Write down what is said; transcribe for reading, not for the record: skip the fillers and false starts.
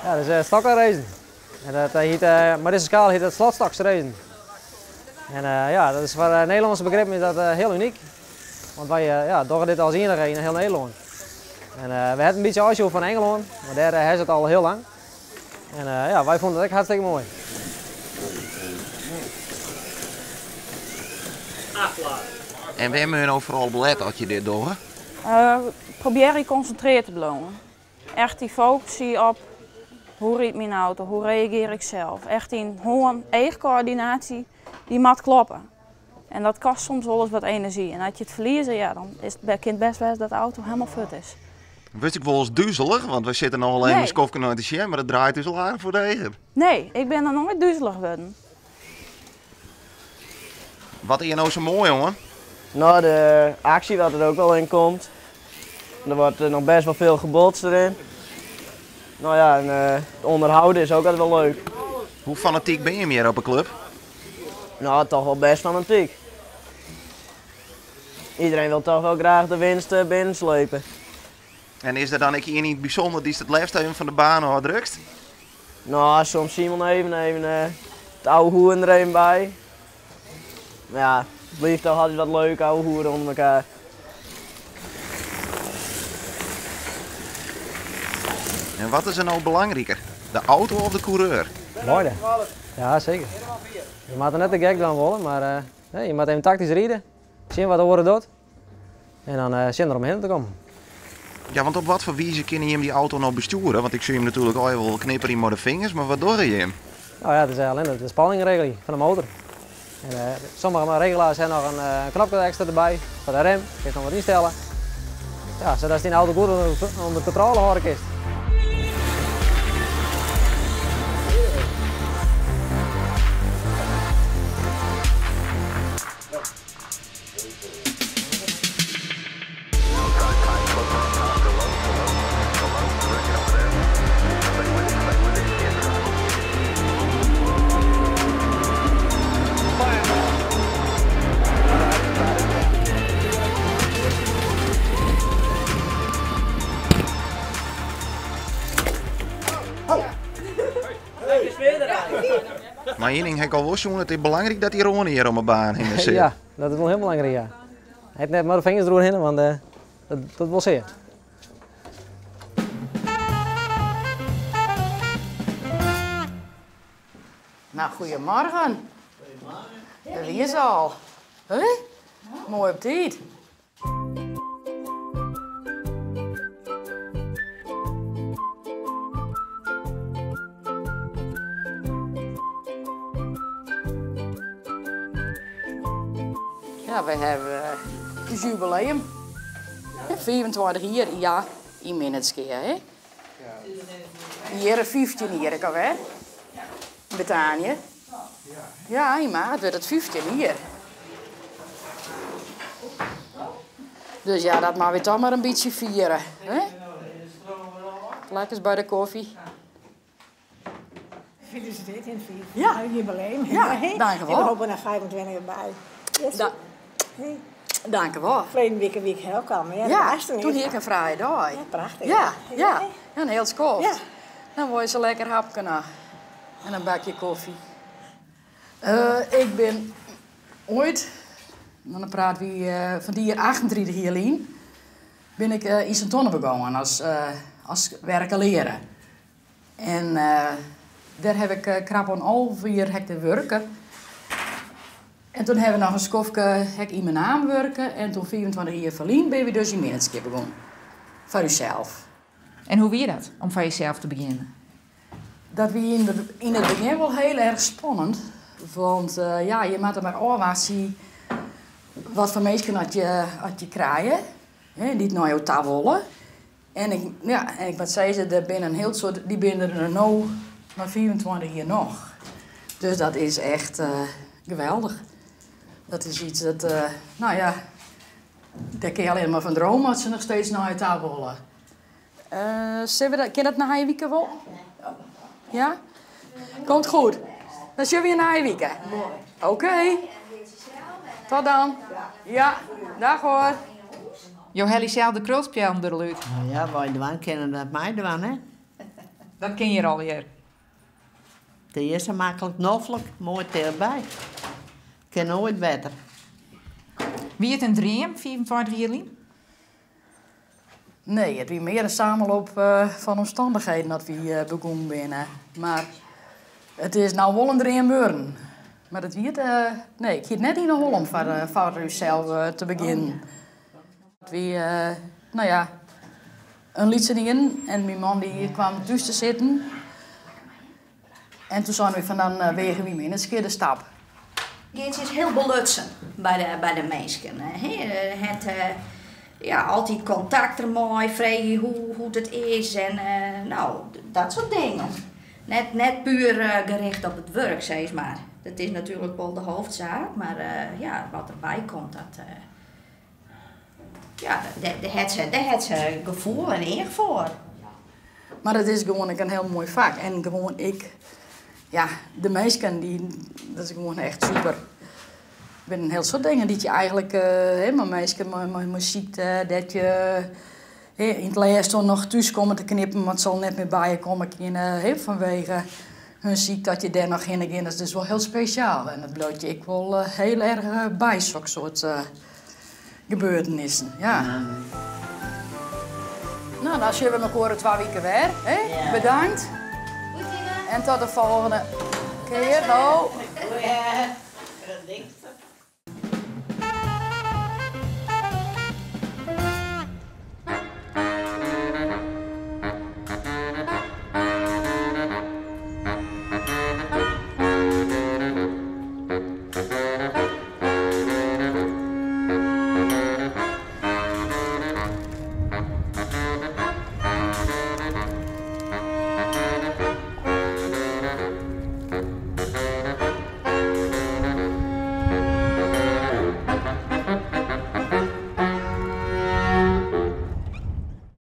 Ja, dat is stockcarracen. En dat hiet, mei dizze skaal hiet dat slotstocksracen. En ja, dat is foar Nederlânske begrippen is dat hiel unyk. Want wy ja, dogge dit as iennige yn hiel Nederlân. En we hawwe in bytsje ôfsjoen fan Ingelân, mar dêr hawwe se it al hiel lang. En ja, wy fûnen it ek hartstikke moai. En wêr moatte je no foaral op lette as je dit dogge? Probearje konsintrearre te bliuwen. Echt dy fokusje op hoe rydt myn auto, hoe reagear ik sels. Echt dyn hân-eachkoördinaasje, dy moat kloppe. En dat kost soms wolris wat enerzjy. En as je it ferlieze, ja, dan is it, kin it bêst wêze dat de auto hielendal fuort is. Wurdst ek wolris duzelich? Want wy sitte no al even in skoftke nei te sjen, mar it draait ús al aardich foar de eagen. Nee, ik bin noch noait duzelich wurden. Wat is hjir no sa moai oan? No, de aksje wat der ek wol yn komt. Der wordt noch best wel veel gebotst erin. No ja, en it ûnderhâlden is ek altyd wol leuk. Hoe fanatyk binne jim hjir op 'e klup? No, toch wol best fanatyk. Iedereen wil toch wel graach de winst binnenslepen. En is der dan ek ien yn it bysûnder dy'tst it leafst even fan de baan ôf drukst? No, soms Simon even, even it ouwehoeren der even by. Mar ja, it bliuwt toch altyd wat leuk ouwehoeren ûnder elkoar. En wat is der no belangriker, de auto of de koereur? Beide. Ja, seker. Je moatte net te gek dwaan wolle, mar je moatte even taktysk ride, sjen wat de oare docht en dan sjen der omhinne te kommen. Ja, want op wat foar wize kinne jim dy auto no bestjoere? Want ik sjoch jim natuerlik al wol knipperjen mei de fingers, mar wat dogge jim? No ja, it is allinnich de spanning regelje fan de motor. En sommige regelaars hawwe noch in knopke ekstra derby foar de rem, kinst noch wat ynstelle. Ja, sadatst dyn auto goed ûnder kontrôle hâlde kinst. Mar ien ding ha ik al wol sjoen, it is belangryk dat dy râne hjir om 'e baan hinne sit. Ja, dat is wol hiel belangryk, ja. Net mei de fingers deroerhinne, want dat docht wol sear. Nou, goedemorgen. Goedemorgen. Dêr wie se al. Hé? Moai op tiid. Ja, wy hawwe ús jubileum. 25 jier, ja, yn Minnertsgea, hè? Hjir 15 jier ek alwer. Yn Bethanië. Ja, yn maart wurdt it 15 jier. Dus ja, dat moatte wy toch mar in bytsje fiere, hè? Lekkers by de kofje. Gefeliciteerd in het Ja. jubileum. Ja, dank u wel. Ik hoop er nog 25 erbij. Da dank u wel. Verleden week wie ik helkom. Ja, ja toen hie ik in frije dei. Ja, prachtich. Ja, ja. Ja, in hiel skoft. Ja. Dan wolle se lekker hapke noch. En in bakje kofje. Uh, ik bin oait, dan prate wy uh, fan dy 38 jier lyn, bin ik uh, yn Sint-Anne begongen as, as werkeleare. En dêr haw ik krap oan 11 jier ha ik dêr wurke. En toen hawwe we noch in skoftke ha ik yn Menaam wurke en toen 25 jier ferlyn binne wy dus yn Minnertsgea begûn. Foar ússels. En hoe wie dat, om foar jesels te begjinnen? Dat wie yn it begjin wol hiel erch spannend. Want ja, je moatte mar ôfwachtsje wat foar minsken at je, at je krije, hè, dy't nei jo ta wolle. En ik, ja, en ik moat sizze, der binne in hiel soad, dy binne der no nei 25 jier noch. Dus dat is echt geweldich. Dat is yts dat, no ja, dêr kinne je allinnich mar fan drome as se noch steeds nei je ta wolle. Sille we dat, kin dat nije wike wol? Ja? Komt goed. Dan sjogge we je nije wike. Oké. Tot dan. Ja, dag hoor. Jo helje sels de krulspjellen der al út. No ja, wy dwaan kinne dat meidwaan, hè. Dat kin hjir allegear. It is sa maklik, noflik, moai tichtby. Kin noait better. Wie it in dream, 25 jier lyn? Nee, it wie mear in samenloop fan omstannichheden dat wy begûn binne. Mar it is no wol in dream wurden. Mar it wie it, nee, ik hie it net yn 'e holle om foar ússels te begjinnen. It wie, no ja, in lytsenien en myn man dy kwam thús te sitten. En toen seinen wy fan dan weagje wy mar ris in kear de stap. Geartsje is hiel belutsen by de minsken. Hat ja, altyd kontakt dermei, freegje hoe't it is en no, dat soart dingen. Net puer gericht op it wurk, sis mar. Dat is natuerlik wol de hoofdzaak, mar ja, wat derby komt, dat ja, dêr hat se gefoel en each foar. Mar it is gewoan ek in hiel moai fak en gewoan ek, ja, de minsken, dat is gewoan echt super. Der binne in hiel soad dingen dy't je eigentlik, hè, mei minsken mei sykte, dêr't je, hè, yn it lêst noch thús komme te knippen want se al net mear by je komme kinne, hè, fanwege hun sykte, as je dêr noch hinne gean, dat is wol hiel spesjaal. En dat bliuwt je ek wol hiel erch by, soksoarte gebeurtenissen, ja. No, dan sjogge we mekoar oer twa wike wer, hè? Bedankt. En tot de folgjende kear. Ho.